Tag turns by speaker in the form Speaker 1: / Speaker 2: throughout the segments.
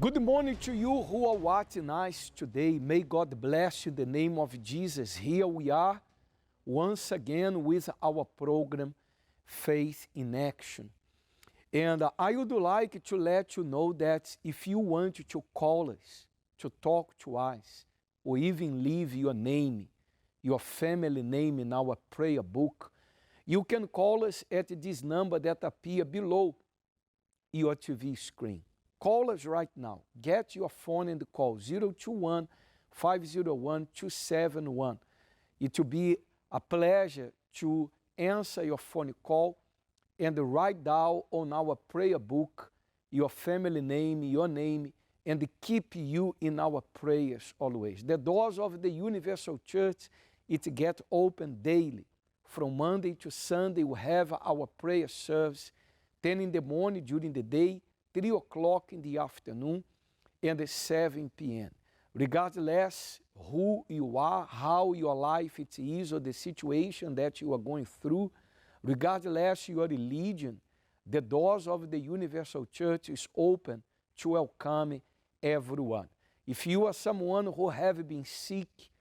Speaker 1: Good morning to you who are watching us today. May God bless you in the name of Jesus. Here we are once again with our program, Faith in Action. And I would like to let you know that if you want to call us, to talk to us, or even leave your name, your family name in our prayer book, you can call us at this number that appear below your TV screen. Call us right now. Get your phone and call 021 501 271. It will be a pleasure to answer your phone call and write down on our prayer book your family name, your name, and keep you in our prayers always. The doors of the Universal Church, it get open daily. From Monday to Sunday, we have our prayer service, 10 in the morning during the day, 3 o'clock in the afternoon, and 7 p.m. Regardless who you are, how your life it is, or the situation that you are going through, regardless your religion, the doors of the Universal Church is open to welcome everyone. If you are someone who have been sick,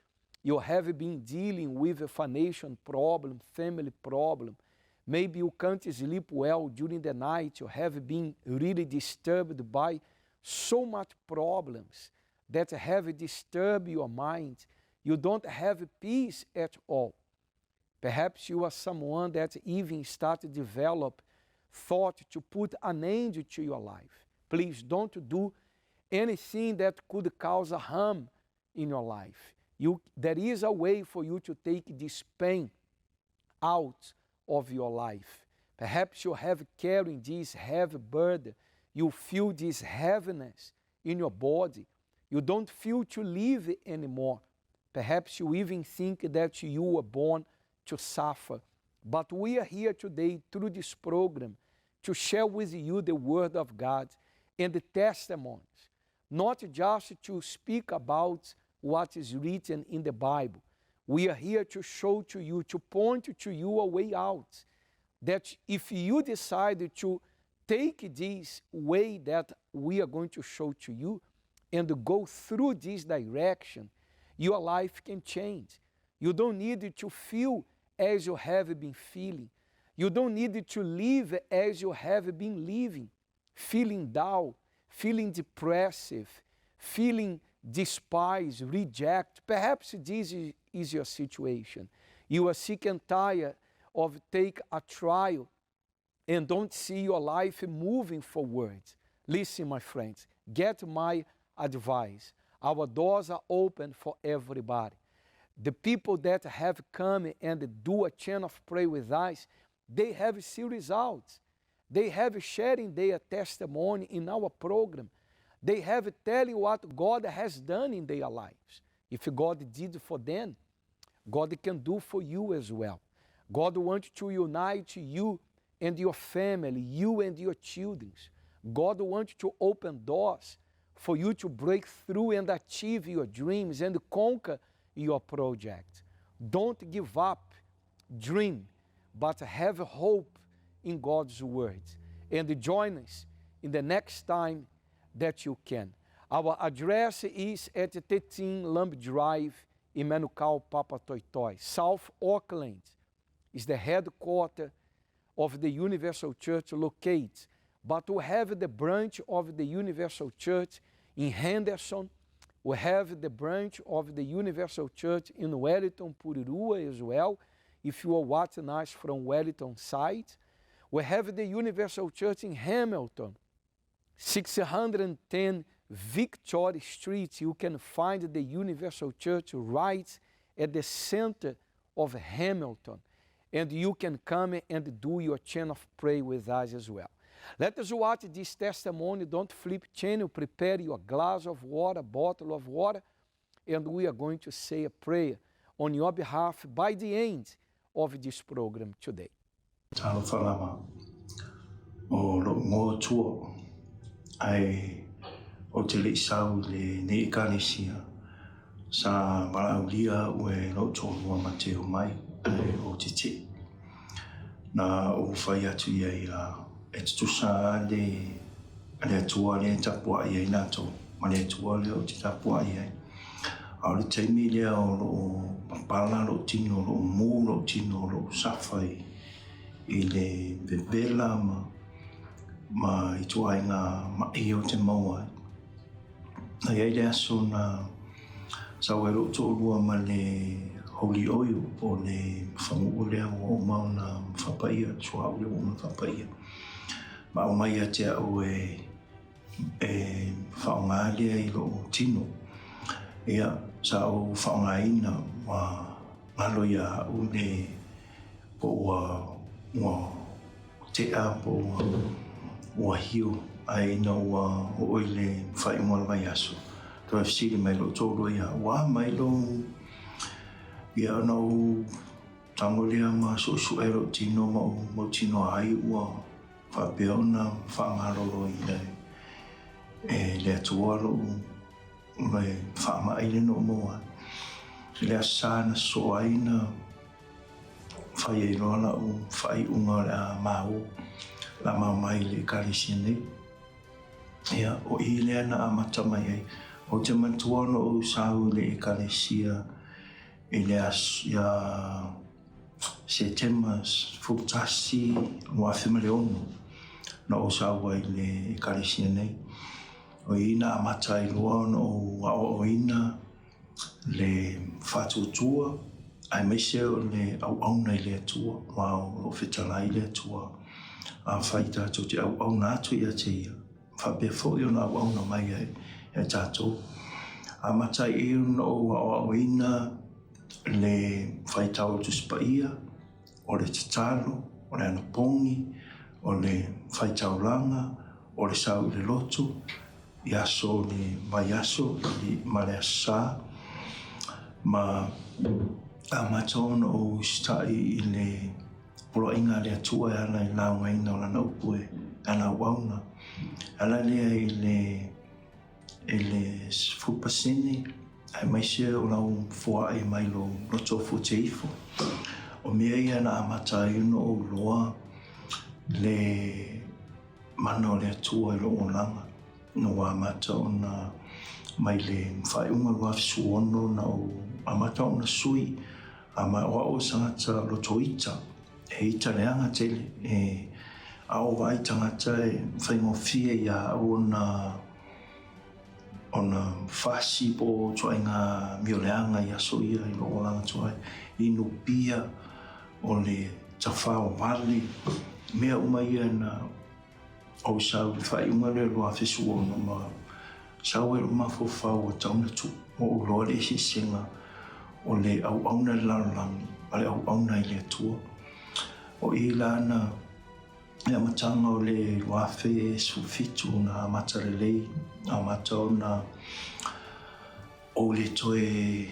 Speaker 1: you have been dealing with a financial problem, family problem, maybe you can't sleep well during the night, you have been really disturbed by so much problems that have disturbed your mind, you don't have peace at all. Perhaps you are someone that even start to develop thought to put an end to your life. Please don't do anything that could cause a harm in your life. There is a way for you to take this pain out of your life. Perhaps you have carrying this heavy burden. You feel this heaviness in your body. You don't feel to live anymore. Perhaps you even think that you were born to suffer. But we are here today through this program to share with you the Word of God and the testimonies, not just to speak about what is written in the Bible. We are here to show to you, to point to you a way out, that if you decide to take this way that we are going to show to you and go through this direction, your life can change. You don't need to feel as you have been feeling. You don't need to live as you have been living, feeling down, feeling depressive, feeling despised, reject. Perhaps this is your situation. You are sick and tired of take a trial and don't see your life moving forward. Listen, my friends, get my advice. Our doors are open for everybody. The people that have come and do a chain of prayer with us, they have seen results. They have sharing their testimony in our program. They have telling what God has done in their lives. If God did for them, God can do for you as well. God wants to unite you and your family, you and your children. God wants to open doors for you to break through and achieve your dreams and conquer your project. Don't give up, dream, but have hope in God's word. And join us in the next time that you can. Our address is at 13 Lamb Drive in Manukau, Papatoetoe. South Auckland is the headquarters of the Universal Church located, but we have the branch of the Universal Church in Henderson. We have the branch of the Universal Church in Wellington, Porirua as well, if you are watching us from Wellington side. We have the Universal Church in Hamilton, 610 Victoria Street. You can find the Universal Church right at the center of Hamilton. And you can come and do your chain of prayer with us as well. Let us watch this testimony. Don't flip channel. Prepare your glass of water, bottle of water, and we are going to say a prayer on your behalf by the end of this program today.
Speaker 2: Talofa lava o lo'u igoa o Tua, ae ou te le'i sau i lenei Ekalesia. Sa valaaulia a'u e lo'u toalua ma te omai, ae ou te te'i. Na ou fai atu i ai a e tutusa a le Le Atua lea e tapuai ai latou, ma le Atua lea ou te tapuai ai. A o le taimi lea o lo o papala lou tino, o lo o mū lou tino, o lo o safa i, i le vevela ma, ma ituaiga maʻi ou te maua ai. Na i ai le aso na sau ai lou toalua ma le Holy Oil po o le fagu'u lea ua uma ona faapaia, le suauu lea ua uma ona faapaia, ma aumai ia te au e e faaaoga lea i lou tino. Ia, sa ou faaaogaina ua galo ia au le po ua ua tea po ua ua heal, ae ina ua oo i le faaiuga o le vaiaso, toe fesili mai lou toalua ia au, ua a mai lou... Ia ona ou tago lea ma suesue lou tino ma ou mautinoa ai ua faapea ona faamaloloina e le Atua lou le faamai lea na ou maua ai. I le Aso Sa na sosoo ai na fai ai loa lau faaiuga o le a mau, o le a mau mai i le Ekalesia nei. Ia, o i lea na amata mai ai. Ou te manatua ona ou sau i le Ekalesia i le aso, ia Setema 11, 2006, na ou sau ai i le Ekalesia nei. O i na amata ai loa ona ou aoaoina le faatuatua aemaise o le auauna i le Atua, aua o lo o fetalai le Atua. Afai tatou te auauna atu ia te Ia, faapea foi ona auauna mai ia i tatou. Amata ai i ona ou aoaoina le faitau o le Tusi Paia, o le tatalo, o le anapogi, o le faitaulaga, o le sau i le lotu, i aso o le vaiaso ma le Aso Sa, ma amata ona ou usitai i le poloaiga a le Atua e ala i le laugaina o Lana upu e ana auauna. E ala lea i le i le 10% aemaise o lau foai mai lou loto fute ifo. O mea ia na amata ai ona ou iloa le mana o le Atua i lou olaga. Na ua amata ona mai le faaiuga 2016 na ou amata ona sui a ma o au o se tagata loto ita, e ita leaga tele, e a ou vaai i tagata e faigofie ia au ona ona fasi po o ituaiga amio leaga i aso ia i lou olaga tuai, inu pia, o le tafao vale, mea uma ia na ou sau i le faaiuga lea o le 2016 ma sau ai lou mafaufau ua tatau ona tuu, ua ou iloa le eseesega o le auauna i le lalolagi ma le auauna i le Atua. O i la na le amataga o le 2017 na amata lelei, amata ona ou le toe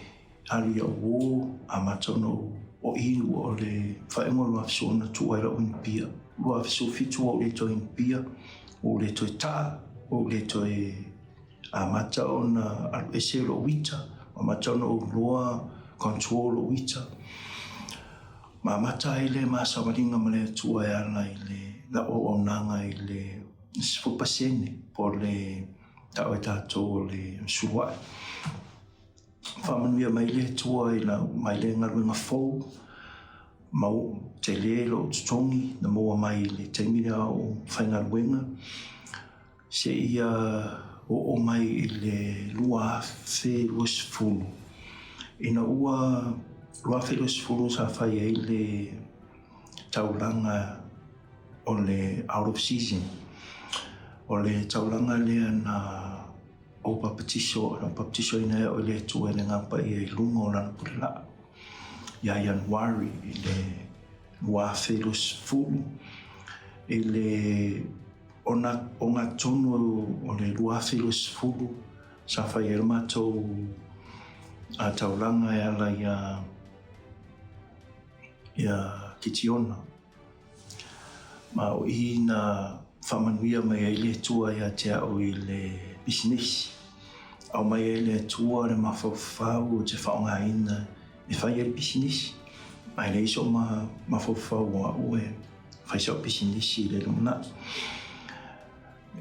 Speaker 2: alu i au uō, amata ona ou o i ua o le faaiuga o le 2016 na tuu ai lau inu pia. 2017 ua ou le toe inu pia, ua ou le toe taa, ua ou le toe amata ona alu ese lou ita, amata ona ou iloa control lou ita. Ma amata ai le ma savaliga ma le Atua e ala i le lau auaunaga i le 10% po o le tau e tatou o le sulua'i. Faamanuia mai le Atua i lau mai le galuega fou ma tele lou totogi na maua mai i le taimi lea o faigaluega seia oo mai i le 2020. Ina ua 2020 sa fai ai le taulaga o le out of season. O le taulaga lea na ou papatiso, na papatisoina ai au e le Atua i le Agaga Paia i luga o Lana pule laa ia Ianuari i le 2020 i le ogatotonu o le 2020 sa fai ai le matou taulaga e ala iā Kitiona. Ma o i na faamanuia mai ai le Atua ia te au i le pisinisi. Aumai ai le Atua le mafaufau ou te faaaogaina e fai ai le pisinisi. Ma e leai sou mafaufau o au e fai sau pisinisi i le lumanai.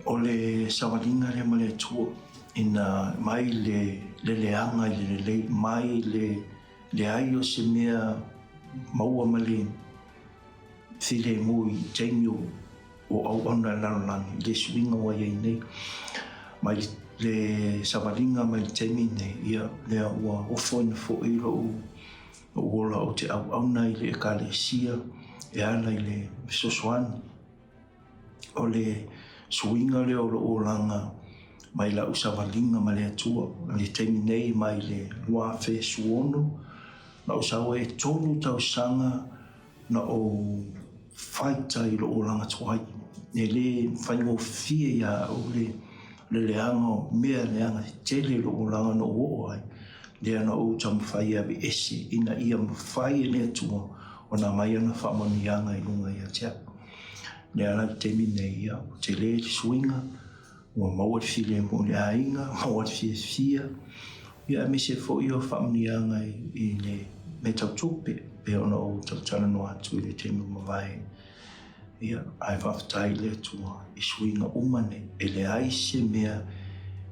Speaker 2: O le savaliga lea ma le Atua ina mai le le leaga i le lelei, mai le leai o se mea maua ma le filemu i taimi o o auauna i le lalolagi i le suiga ua i ai nei. Mai le savaliga mai le taimi nei, ia, lea ua ofoina foi lou lou ola ou te auauna i le Ekalesia e ala i le fesoasoani. O le suiga lea o lou olaga mai lau savaliga ma le Atua i le taimi nei mai le 2016, na ou sau ai e tolu tausaga na ou faita i lou olaga tuai. E le faigofie ia au le le leaga o mea leaga tetele i lou olaga na ou oo ai, lea na ou taumafai e aveese ina ia mafai e le Atua ona aumai ana faamanuiaga i luga ia te au. Lea la i le taimi nei, ia, ua tele le suiga, ua maua le filemu i le aiga, maua le fiafia, ia aemaise foi o faamanuiaga i le mea tau tupe, pei ona ou talatalanoa atu i le taimi ua mavae. Ia, ae faafetai i le Atua i suiga uma nei, e leai se mea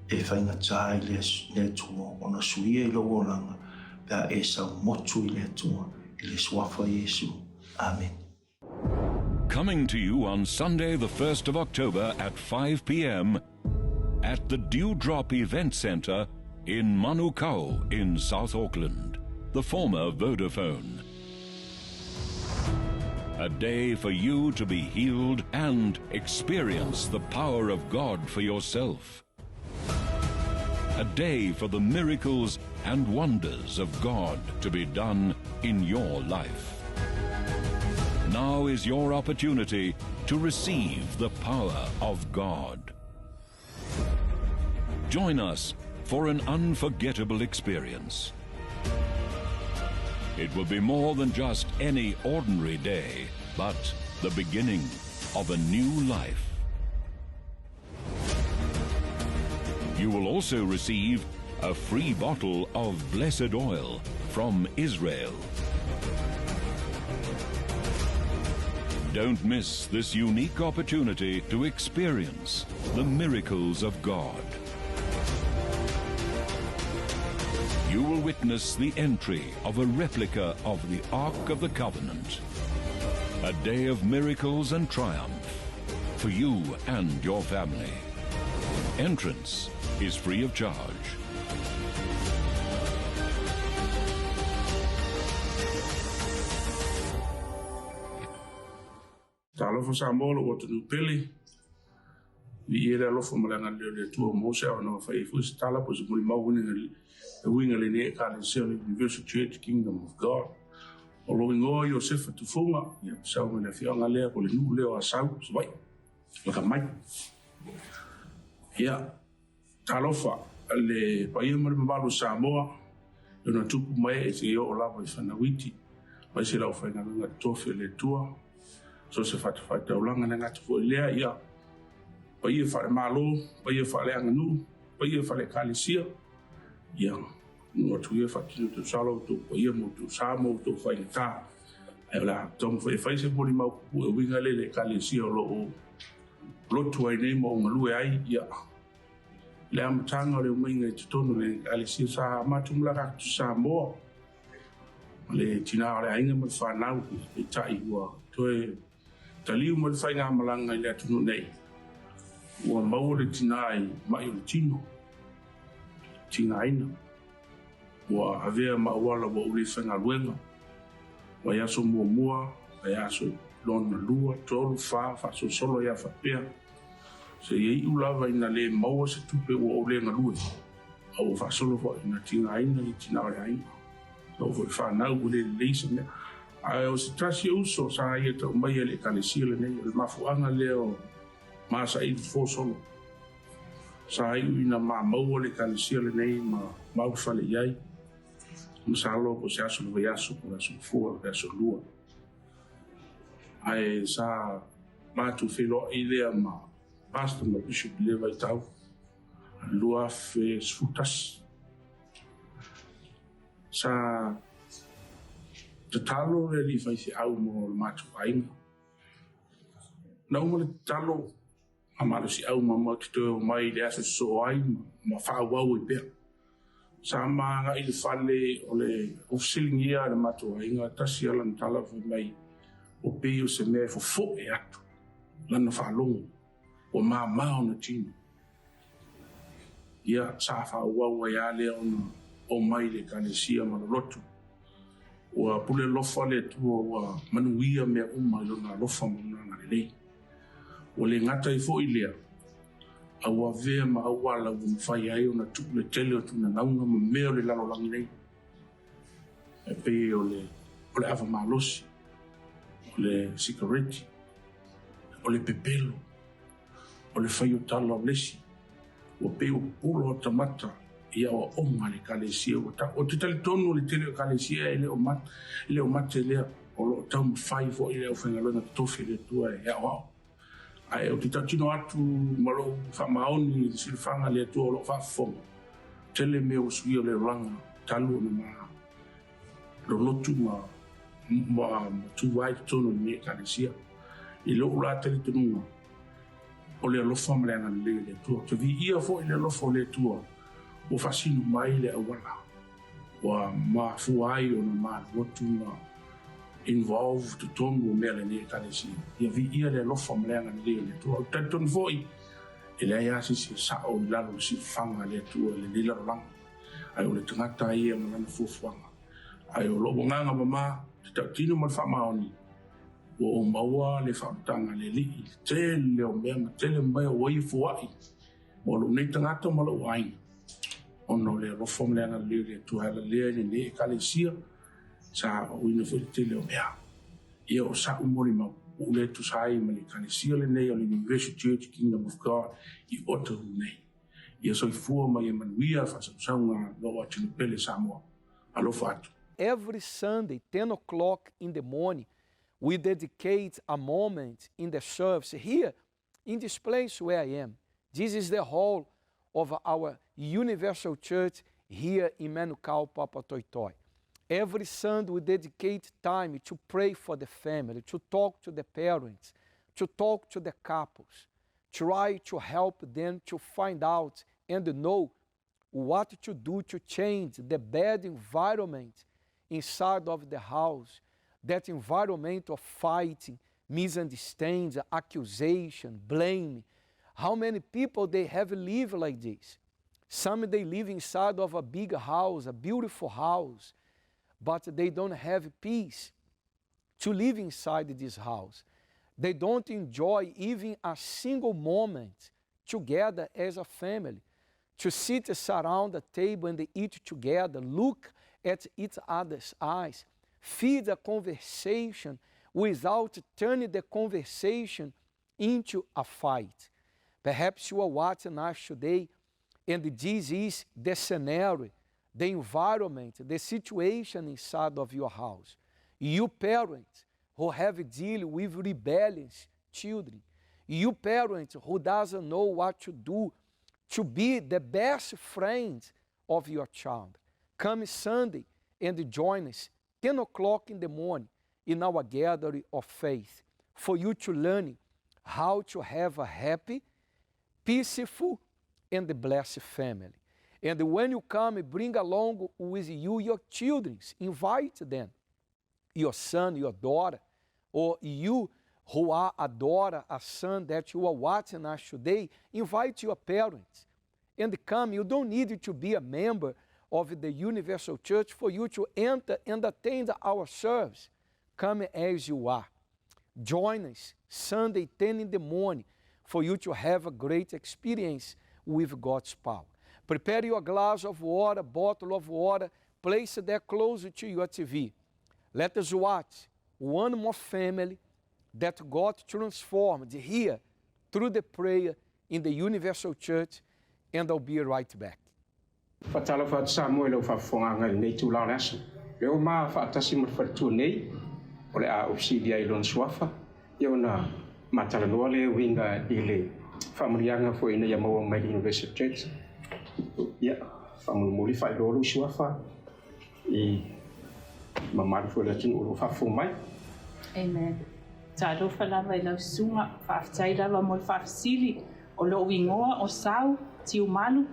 Speaker 2: e faigata i le Atua ona suia i lou olaga pe a e sau motu i le Atua i le Suafa o Iesu. Amene.
Speaker 3: Coming to you on Sunday, the 1st of October at 5 p.m. at the Dewdrop Event Centre in Manukau in South Auckland, the former Vodafone. A day for you to be healed and experience the power of God for yourself. A day for the miracles and wonders of God to be done in your life. Now is your opportunity to receive the power of God. Join us for an unforgettable experience. It will be more than just any ordinary day, but the beginning of a new life. You will also receive a free bottle of blessed oil from Israel. Don't miss this unique opportunity to experience the miracles of God. You will witness the entry of a replica of the Ark of the Covenant. A day of miracles and triumph for you and your family. Entrance is free of charge.
Speaker 4: Talofa Samoa lou atunuu pele, viia le alofa ma le agalelei o le Atua ua maua se avanoa e fai ai foi se tala po o se molimau e uiga i lenei Ekalesia o le Universal Church Kingdom of God. O lou igoa Iosefa Tufuga, ia, sau mai le afioaga lea po o le nuu lea o Asau, Savaii, laka mai. Ia, talofa le paia ma le mamalu o Samoa, i ona tupu ma ee seia oo lava i fanauiti, aemaise le aufaigaluega totofi a le Atua, so o se fatafaitaulaga le gata foi lea, ia, paia faale-Malo, paia faale-aganuu, paia faale-Ekalesia, ia, nuu atu ia faatino tausala outou paia ma outou sa ma outou faigata. Ae o le a taumafai e fai se molimau puupuu e uiga lea i le Ekalesia o lo o lotu ai nei ma ou galue ai, ia, le amataga o le omaiga i totonu o le Ekalesia sa matou malaga atu i Samoa ma le tina o le aiga ma le fanau, peitai ua toe taliu mai le faigamalaga i le atunuu nei, ua maua le tina i mai o le tino, tigaina, ua avea ma auala ua ou le faigaluega, vaiaso muamua, vaiaso lona lua, tolu, fa, faasolosolo ai lava faapea, seia iu lava ina le maua se tupe ua ou le galue, a ua faasolo foi ina tigaina le tina o le aiga. Lou foi fanau ua le lelei se mea. Ae o se tasi o uso sa ia tau maia i le Ekalesia lenei, o le mafuaaga lea o ma saili fofo solo. Sa iu ina ma maua le Ekalesia lenei ma mau fale i ai. Masalo po o se aso le vaiaso, po o le aso Gafua, po o le aso Lua. Ae sa matou feiloai lea ma Pastor ma Bishop i lea vaitau, 2011. Sa tatalo le alii faifeau mo le matou aiga. Na uma le tatalo. Faamalosiau ma matou te toe omai i le aso e sosoo ai ma faaauau ai pea. Sa ma agai i le fale o le ua fesiligia e le matou aiga, tasi lava lana tala fai mai, ua pei o se mea e fofoe atu lana faalogo, ua mama ona tino. Ia, sa faaauau ai lava lea ona omai i le Ekalesia ma loloto. Ua pule alofa le Atua ua manuia mea uma i Lona alofa ma Lona agalelei. Ua le gata ai foi lea, a ua avea ma auala ua mafai ai ona tuu le tele o tunanauga ma mea o le lalolagi nei, e pei o le, o le ava malosi, o le sikareti, o le pepelo, o le fai o tala o le isi, ua pei ua pupula ota mata i aoaoga a le Ekalesia ua tau. Ou te talitonu o le tele o Ekalesia e le o mate, e le o mate lea, o lo o taumafai foi le aufaigaluega totofi a le Atua e aoao. Ae ou te tautino atu ma lou faamaoni i le silafaga a le Atua o lo o faafofoga, tele mea ua suia o le olaga talu ona ma lolotu ma ma tu ai i totonu o lenei Ekalesia. I lou la talitonuga, o le alofa ma le agalelei o le Atua. Ou te viia foi i le alofa o le Atua ua faasino mai le auala ua mafua ai ona malu atu ma involve totonu o mea lenei Ekalesia. Ia viia le alofa ma le agalelei o le Atua. Ou te talitonu foi, e leai lava se isi e sao i lalo o le silafaga a le Atua i lenei lalolagi, ae o le tagata ia ma lana fuafuaga. Ae o lou agaga mama, te tautino ma le faamaoni, ua ou maua le faaolataga a le Alii i le tele o mea ma tele mea ua ia fua'i mo lou nei tagata ma lou aiga, ona o le alofa ma le agalelei o le Atua e ala lea i lenei Ekalesia sa aoina foi le tele o mea. Ia o sa'u molimau, ua ou le tusa ai ma le Ekalesia lenei o le Universal Church Kingdom of God i Otahuhu nei. Ia soifua ma ia manuia le faasausauga a lou atunuu pele Samoa. Alofa atu.
Speaker 1: Every Sunday, 10 o'clock in the morning, we dedicate a moment in the service here in this place where I am. This is the hall of our Universal Church here in Manukau, Papatoetoe. Every Sunday we dedicate time to pray for the family, to talk to the parents, to talk to the couples, try to help them to find out and know what to do to change the bad environment inside of the house, that environment of fighting, misunderstanding, accusation, blame. How many people they have lived like this? Some they live inside of a big house, a beautiful house, but they don't have peace to live inside this house. They don't enjoy even a single moment together as a family, to sit around the table and eat together, look at each other's eyes, feed a conversation without turning the conversation into a fight. Perhaps you are watching us today and this is the scenario, the environment, the situation inside of your house. You parents who have deal with rebellious children, you parents who doesn't know what to do to be the best friend of your child. Come Sunday and join us 10 o'clock in the morning in our gathering of faith for you to learn how to have a happy, peaceful, and blessed family. And when you come, bring along with you your children. Invite them, your son, your daughter, or you who are a daughter, a son that you are watching us today, invite your parents and come. You don't need to be a member of the Universal Church for you to enter and attend our service. Come as you are. Join us Sunday, 10 in the morning, for you to have a great experience with God's power. Prepare your glass of water, bottle of water, place it there close to your TV. Let us watch one more family that God transformed here through the prayer in the Universal Church, and I'll be right back.
Speaker 5: Faatalofa atu Samoa i lau faafofogaaga i lenei itula o le aso. Lea ua ma faatasi ma le faletua nei, o le a ou fesili ai i lona suafa, ia ona ma talanoa lea e uiga i le faamanuiaga foi ina ia maua mai le Universal Church. Ia, faamolemole faailoa lou suafa i mamalu foi o le atunuu o lo o faafofoga mai.
Speaker 6: Amen. Talofa lava i lau susuga, faafetai lava mo le faafesili. O lo'u igoa o Sau Tiumalu.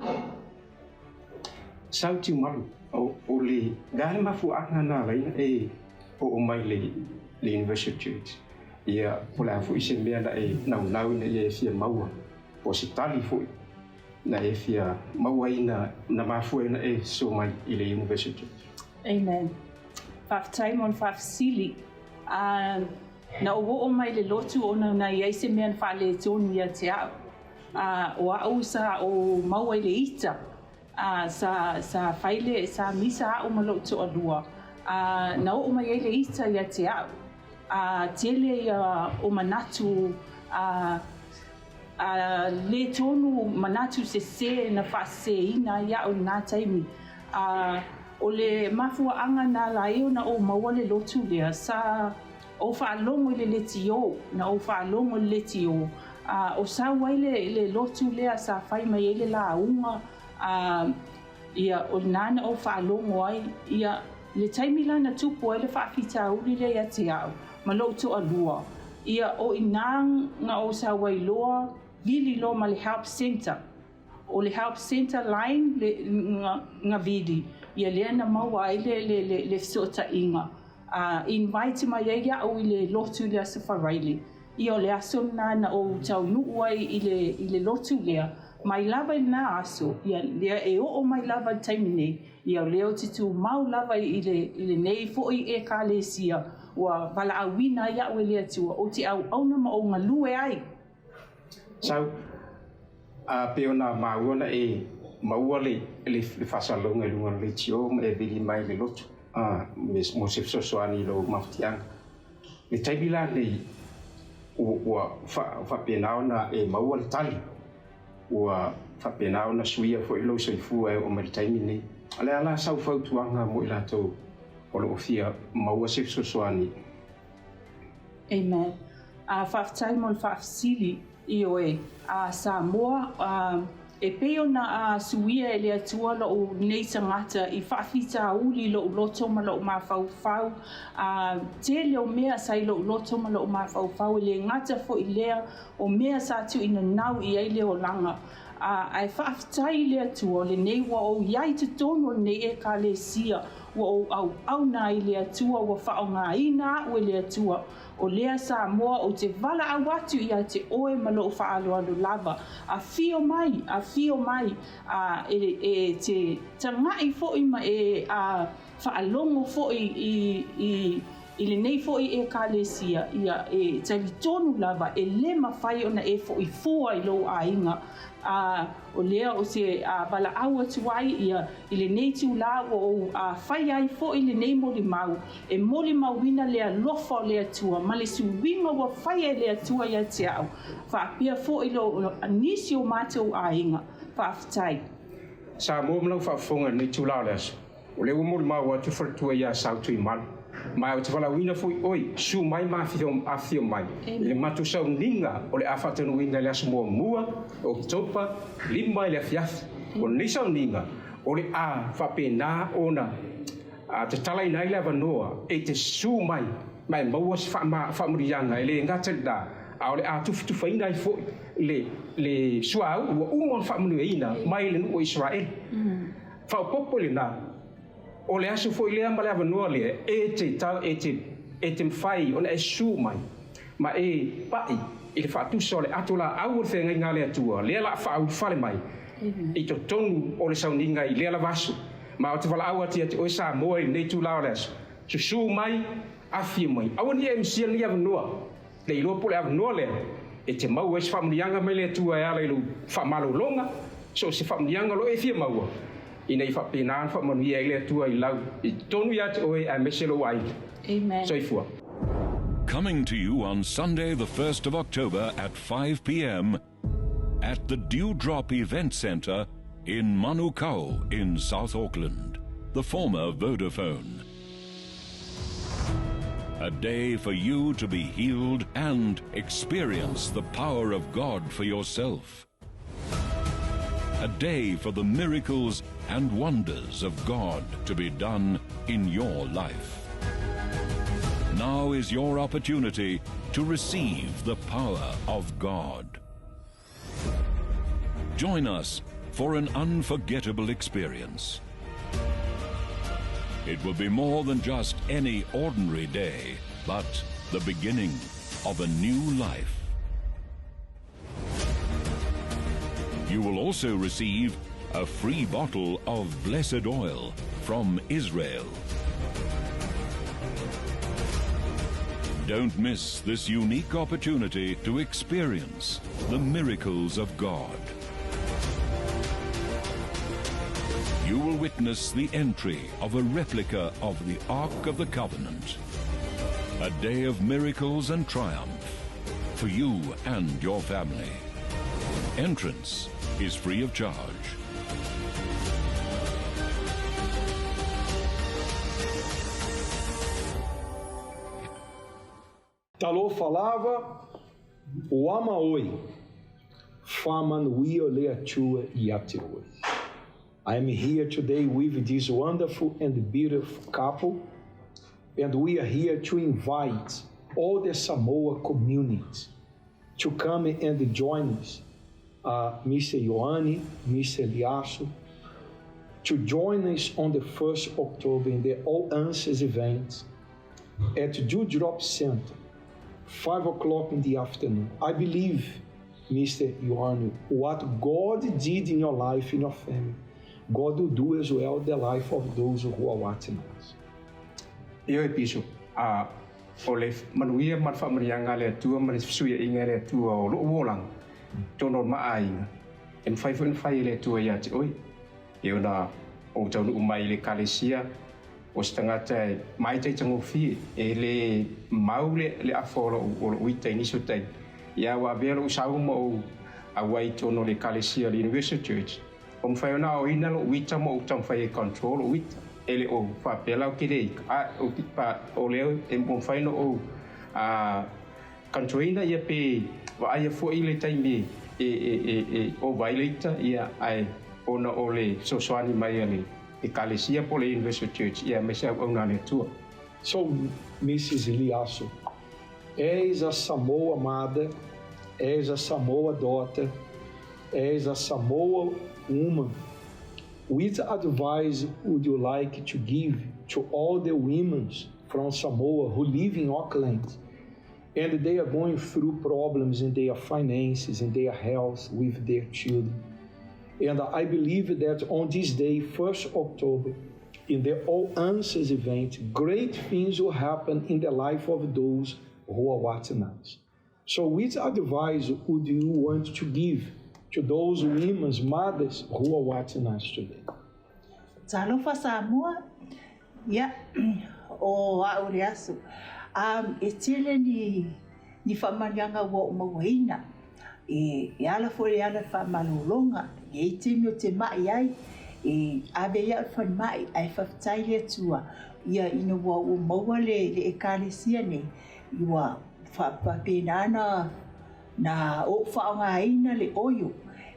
Speaker 5: Sau Tiumalu, o, o le, le a le mafuaaga na ala ai ona e oo mai le, le Universal Church? Ia, po o le a foi se mea na e naunau ina ia e fia maua, po o se tali foi na e fia maua ai na, na mafua ai ona e sosoo mai i le Universal Church?
Speaker 6: Amen. Faafetai mo le faafesili. A na ou oo mai i le lotu ona na i ai se mea na faaletonu ia te au. A o au sa ou maua i le ita, a sa, sa fai le, sa misa au ma lou toalua, a na oo mai ai le ita ia te au. A tele ia o manatu a, a le tonu manatu sesē na faaseseina ai au i lena taimi. A o le mafuaaga na ala ai ona ou maua le lotu lea, sa ou faalogo i le letiō, na ou faalogo i le letiō, a o sau ai le, le lotu lea sa fai mai ai le lauga, a ia, o lena na ou faalogo ai, ia, le taimi la na tupu ai le faafitauli lea ia te au ma lou toalua, ia, o i ina na ou sau ai loa, vili loa ma le help centre. O le help centre line le na vili, ia lea na maua ai le, le, le, le fesootaiga. A invite mai ai au i le lotu i le Aso Faraile. Ia o le aso lena na ou taunuu ai i le, i le lotu lea, mai lava i lena aso, ia lea e oo mai lava i le taimi nei, ia o lea ou te tumau lava i le, i lenei foi Ekalesia ua valaauina ai au e le Atua, ou te auauna ma ou galue ai.
Speaker 5: Sau, a pei ona maua na e maua le, le, le faasalalauga i luga o le leitio ma e vili mai i le lotu, a, mo se fesoasoani i lou mafatiaga. Le taimi la lenei, ua faapena ona e maua le tali, ua faapena ona suia foi lou soifua e oo mai i le taimi lenei. O le a la sau fautuaga mo i latou o lo o fia maua se fesoasoani?
Speaker 6: Amen. A faafetai mo le faafesili. Ioe, a Samoa, a, e pei ona a suia e le Atua loʻu nei tagata i faafitauli i loʻu loto ma loʻu mafaufau, a tele o mea sa i loʻu loto ma loʻu mafaufau, e le gata foi lea o mea sa tuuinanau i ai le olaga. A, ae faafetai i le Atua o lenei ua ou i ai i totonu o lenei Ekalesia, ua ou auauna ai i le Atua, ua faaaogaina aʻu e le Atua. O lea Samoa ou te valaau atu ia te oe ma lou faaaloalo lava, afio mai, afio mai, a e, e te taga'i foi ma e a faalogo foi i, i, i lenei foi Ekalesia, ia e talitonu lava e le mafai ona e fo'i fua i lou aiga, a o lea ou te a valaau atu ai ia i lenei itulā ua ou a fai ai foi lenei molimau, E molimauina le alofa o le Atua ma le suiga ua faia e le Atua ia te au, faapea foi lo nisi o matou aiga. Faafetai.
Speaker 5: Samoa ma lau faafofoga i lenei itula o le aso, o lea ua molimau atu le faletua ia Sau Tuimalu, ma ou te valaauina foi oe, susu mai ma afifio mai i le matou sauniga o le a faataunuuina i le aso muamua o Oketopa 5 i le afiafi. O lenei sauniga o le a faapena ona A tatalaina ai le avanoa e te susu mai ma e maua se faamanuiaga e le gata i lena, a o le a tufatufaina ai foi le le suauu ua uma ona faamanuiaina mai le nuu o Isaraelu. Faaopoopo i lena, o le aso foi lea ma le avanoa lea e te e te e te mafai ona e susu mai ma e paʻi i le faatusa o le ato laau o le feagaiga a le Atua, lea la a faaulufale mai i totonu o le sauniga i lea lava aso. Ma ou te valaau atu ia te oe Samoa i lenei itula o le aso, susu mai, afifio mai, aua ne i e misia lenei avanoa, le iloa po o le avanoa lea e te maua ai se faamanuiaga mai le Atua e ala i lou faamalologa, so o se faamanuiaga o lo o e fia maua, ina ia faapena ona faamanuia ai le Atua i lau i totonu ia te oe aemaise lou aiga.
Speaker 6: Amen.
Speaker 5: Soifua.
Speaker 3: Coming to you on Sunday, the 1st of October at 5 p.m. at the Dewdrop Event Centre in Manukau in South Auckland, the former Vodafone. A day for you to be healed and experience the power of God for yourself. A day for the miracles and wonders of God to be done in your life. Now is your opportunity to receive the power of God. Join us for an unforgettable experience. It will be more than just any ordinary day, but the beginning of a new life. You will also receive a free bottle of blessed oil from Israel. Don't miss this unique opportunity to experience the miracles of God. You will witness the entry of a replica of the Ark of the Covenant. A day of miracles and triumph for you and your family. Entrance is free of charge.
Speaker 1: Talofa lava, o ama oe, faamanuia le Atua ia te oe. I am here today with this wonderful and beautiful couple, and we are here to invite all the Samoa community to come and join us, Mr. Ioane, Mr. Leaso, to join us on the 1st October in the All Answers event at Dewdrop Center, 5 o'clock in the afternoon. I believe, Mr. Ioane, what God did in your life, in your family, God will do as well the life of those who are watching us.
Speaker 5: Ioe Bishop, a o le manuia ma le faamanuiaga a le Atua ma le fesuiaiga e le Atua o lou olaga i totonu o le maaiga, e mafai foi ona fai e le Atua ia te oe. E ona ou taunuu mai i le Ekalesia, o se tagata e māitaitagofie, e le mau le afa o lou ita i nisi o taimi. Ia ua avea lou sau ma ou auai i totonu o le Ekalesia o le Universal Church, Ua mafai ona aoina lou ita ma ou taumafai e control lou ita. E le o faapea la ou te le ita, a o pa o lea e ua mafai ona ou control ina ia pe vaaia foi le taimi e e e e ova ai le ita ia ae ona o le fesoasoani mai a le Ekalesia po o le Universal Church ia aemaise auauna a le Atua.
Speaker 1: So, Mrs. Liaso, és a Samoa mother, és a Samoa daughter, és a Samoa woman. Which advice would you like to give to all the women from Samoa who live in Auckland and they are going through problems in their finances, in their health, with their children? And I believe that on this day, 1st October, in the All Answers event, great things will happen in the life of those who are watching us. So which advice would you want to give to those women, mothers who are watching us today?
Speaker 7: Talofa Samoa, ia, o a'u le aso. Um, e tele ni, ni faamanuiaga ua ou mauaina. E, e ala foi le ala faamalologa, e i ai taimi ou te ma'i ai, e ave ai a'u i le falemai, ae faafetai i le Atua, ia ina ua ou maua le, le Ekalesia nei, ua faapena na na ou faaaogaina le oio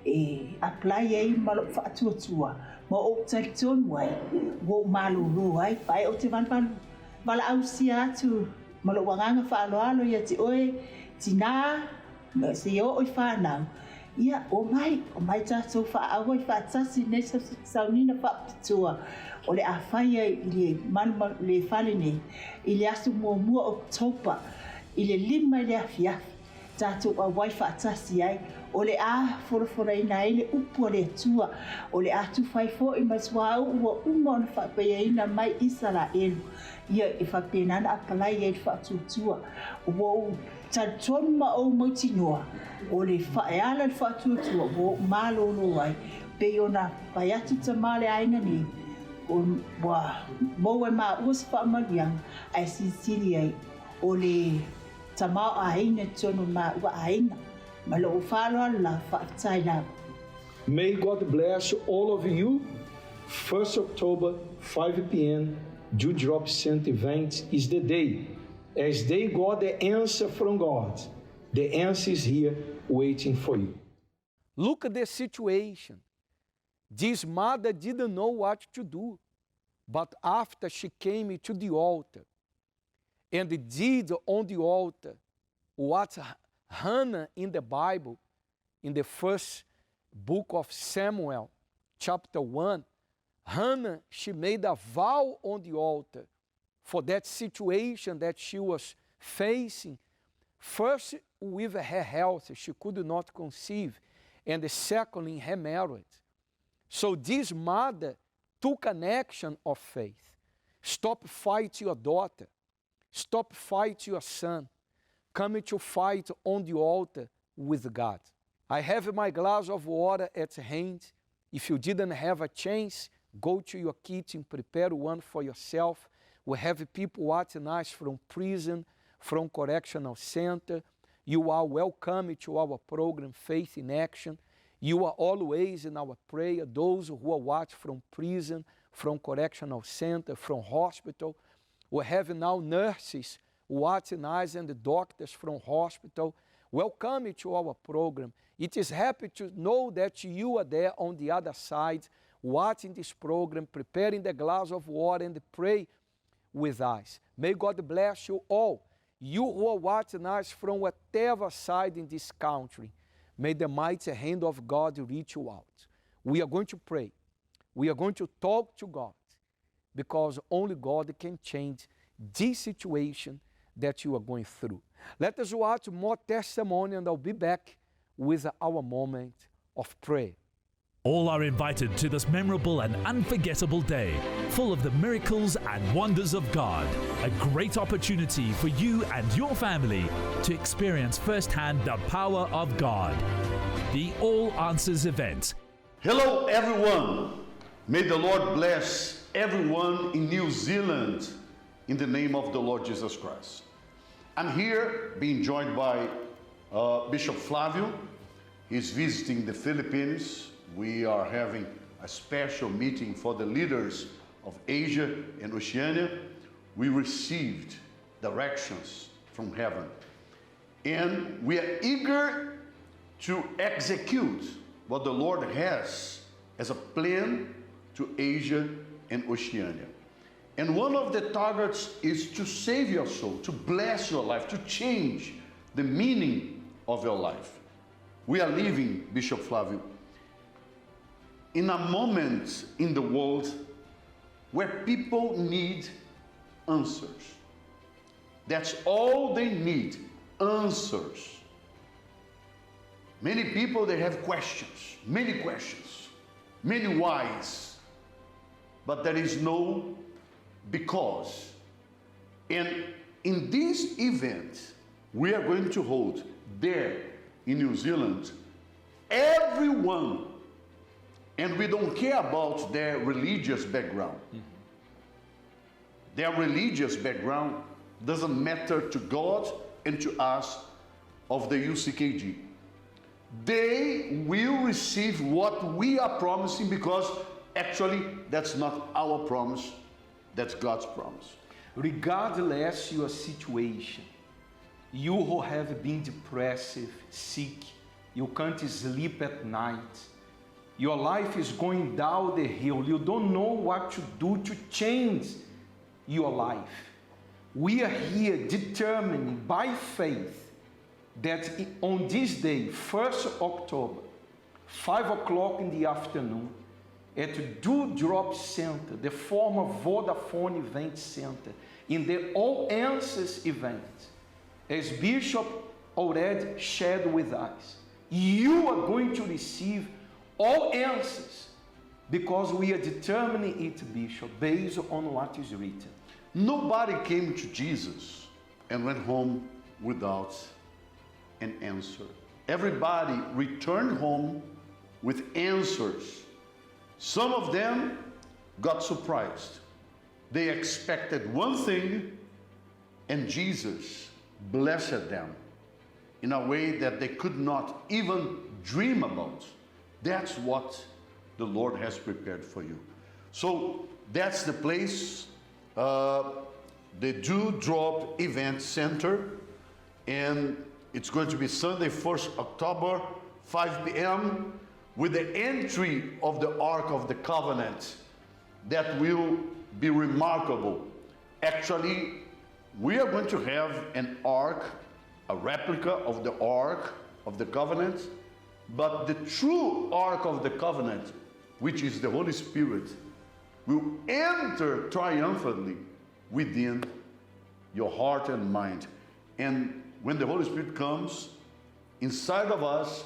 Speaker 7: e apply ai ma lou faatuatua ma ou talitonu ai ua ou malolo ai. Ae ou te valuvalu valaausia atu ma lou agaga faaaloalo ia te oe tinā seia oo i whanau, ia, omai, omai tātou whaauai whaatasi nei saunina whaapitoa o le a whai ai i le malumalu, le fale nei, i le aso muamua o October, i le 5 i le afiafi, tātou auai whaatasi ai, o le a folafolaina ai le upu a le Atua, o le a tufa ai fo'i ma le suauu ua uma ona faapaiaina mai Isaraelu, ia e faapena ona apalai ai le faatuatua. Ua ou talitonu ma ou mautinoa, o le e ala le faatuatua ua ou malōlō ai, pei ona fai atu tama le aiga nei, ua maua e maua se faamanuiaga ae silisili ai o le tamaoaiga i totonu o maua aiga. Ma lou faaaloalo lava, faafetai lava.
Speaker 1: May God bless all of you 1st October 5 pm Dewdrop Center event is the day as they got the answer from God the answer is here waiting for you. Look at the situation. This mother didn't know what to do. But after she came to the altar and did on the altar what Hannah in the Bible, in the first book of Samuel, chapter 1, Hannah, she made a vow on the altar for that situation that she was facing. First, with her health, she could not conceive, and secondly, in her marriage. So this mother took an action of faith. Stop fight your daughter. Stop fight your son. Come to fight on the altar with God. I have my glass of water at hand. If you didn't have a chance, go to your kitchen, prepare one for yourself. We have people watching us from prison, from correctional center. You are welcome to our program, Faith in Action. You are always in our prayer. Those who are watching from prison, from correctional center, from hospital. We have now nurses watching us and the doctors from hospital. Welcome to our program. It is happy to know that you are there on the other side, watching this program, preparing the glass of water and pray with us. May God bless you all. You who are watching us from whatever side in this country, may the mighty hand of God reach you out. We are going to pray. We are going to talk to God because only God can change this situation that you are going through. Let us watch more testimony and I'll be back with our moment of prayer.
Speaker 8: All are invited to this memorable and unforgettable day, full of the miracles and wonders of God. A great opportunity for you and your family to experience firsthand the power of God. The All Answers event.
Speaker 9: Hello, everyone. May the Lord bless everyone in New Zealand in the name of the Lord Jesus Christ. I'm here being joined by uh, Bishop Flavio. He's visiting the Philippines. We are having a special meeting for the leaders of Asia and Oceania. We received directions from heaven. And we are eager to execute what the Lord has as a plan to Asia and Oceania. And one of the targets is to save your soul, to bless your life, to change the meaning of your life. We are living, Bishop Flavio, in a moment in the world where people need answers. That's all they need answers. Many people they have questions, many questions, many whys, but there is no because. And in this event, we are going to hold there in New Zealand everyone, and we don't care about their religious background. Mm-hmm. Their religious background doesn't matter to God and to us of the UCKG. They will receive what we are promising because actually that's not our promise, that's God's promise.
Speaker 1: Regardless your situation, you who have been depressive, sick, you can't sleep at night, your life is going down the hill, you don't know what to do to change your life. We are here determined by faith that on this day, 1st October, 5 o'clock in the afternoon, at Dewdrop Center, the former Vodafone Event Center, in the All Answers event, as Bishop already shared with us, you are going to receive all answers because we are determining it, Bishop, based on what is written.
Speaker 9: Nobody came to Jesus and went home without an answer. Everybody returned home with answers. Some of them got surprised. They expected one thing, and Jesus blessed them in a way that they could not even dream about. That's what the Lord has prepared for you. So that's the place, uh, the Dewdrop Event Center, and it's going to be Sunday, 1st October, 5 p.m., with the entry of the Ark of the Covenant. That will be remarkable. Actually, we are going to have an ark, a replica of the Ark of the Covenant, But the true Ark of the Covenant, which is the Holy Spirit, will enter triumphantly within your heart and mind. And when the Holy Spirit comes inside of us,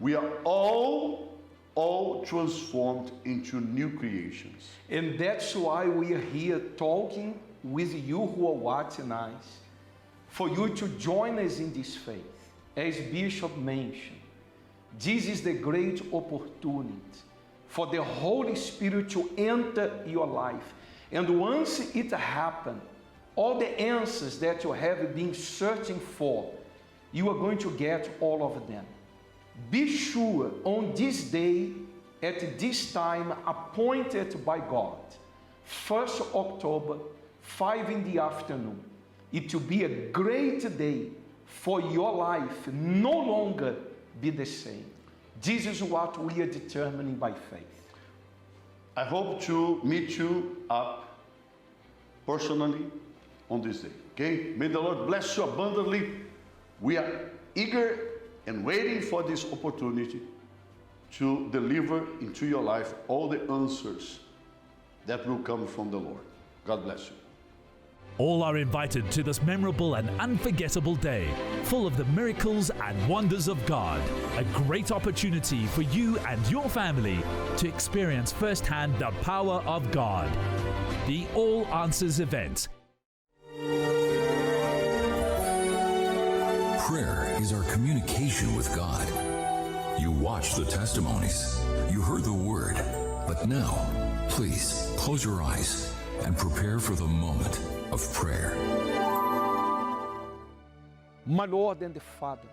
Speaker 9: we are all, all transformed into new creations.
Speaker 1: And that's why we are here talking with you who are watching us, for you to join us in this faith. As Bishop mentioned, this is the great opportunity for the Holy Spirit to enter your life. And once it happens, all the answers that you have been searching for, you are going to get all of them. Be sure on this day, at this time appointed by God, 1st October, 5 in the afternoon, it will be a great day for your life no longer be the same. This is what we are determining by faith.
Speaker 9: I hope to meet you up personally on this day. Okay? May the Lord bless you abundantly. We are eager and waiting for this opportunity to deliver into your life all the answers that will come from the Lord. God bless you.
Speaker 8: All are invited to this memorable and unforgettable day, full of the miracles and wonders of God. A great opportunity for you and your family to experience firsthand the power of God. The All Answers event.
Speaker 3: Prayer is our communication with God. You watched the testimonies, you heard the word, but now, please close your eyes and prepare for the moment of prayer.
Speaker 1: My Lord and Father,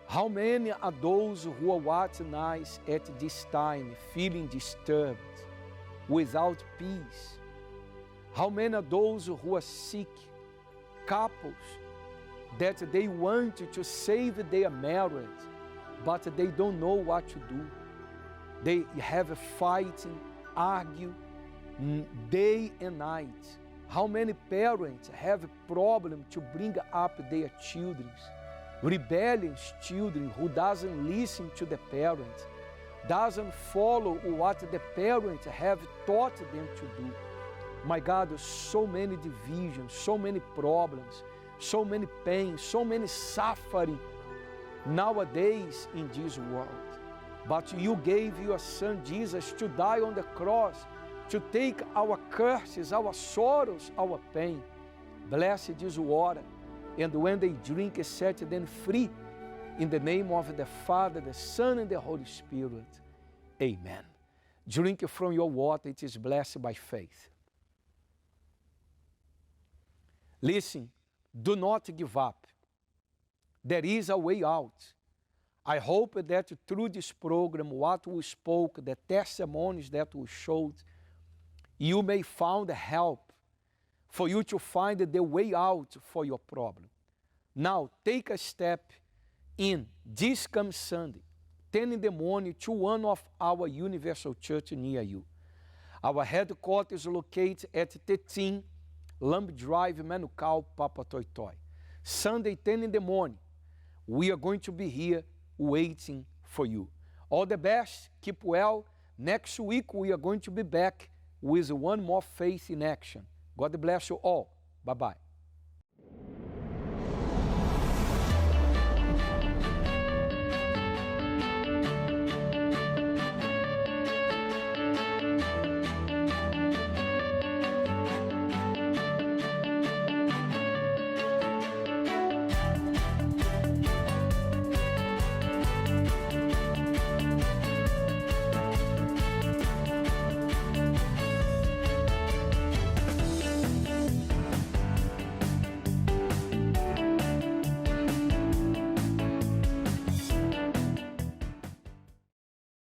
Speaker 1: how many are those who are watching us at this time feeling disturbed, without peace? How many are those who are sick, couples that they want to save their marriage, but they don't know what to do? They have a fighting, argue, day and night. How many parents have a problem to bring up their children? Rebellious children who doesn't listen to the parents, doesn't follow what the parents have taught them to do. My God, so many divisions, so many problems, so many pains, so many suffering nowadays in this world. But you gave your son Jesus to die on the cross, to take our curses, our sorrows, our pain. Bless this water, and when they drink, set them free. In the name of the Father, the Son, and the Holy Spirit. Amen. Drink from your water, it is blessed by faith. Listen, do not give up. There is a way out. I hope that through this program, what we spoke, the testimonies that we showed, you may find help for you to find the way out for your problem. Now, take a step in this coming Sunday, 10 in the morning, to one of our Universal Church near you. Our headquarters is located at 13 Lamb Drive, Manukau, Papatoetoe. Sunday, 10 in the morning, we are going to be here waiting for you. All the best, keep well. Next week, we are going to be back with one more Faith in Action. God bless you all. Bye-bye.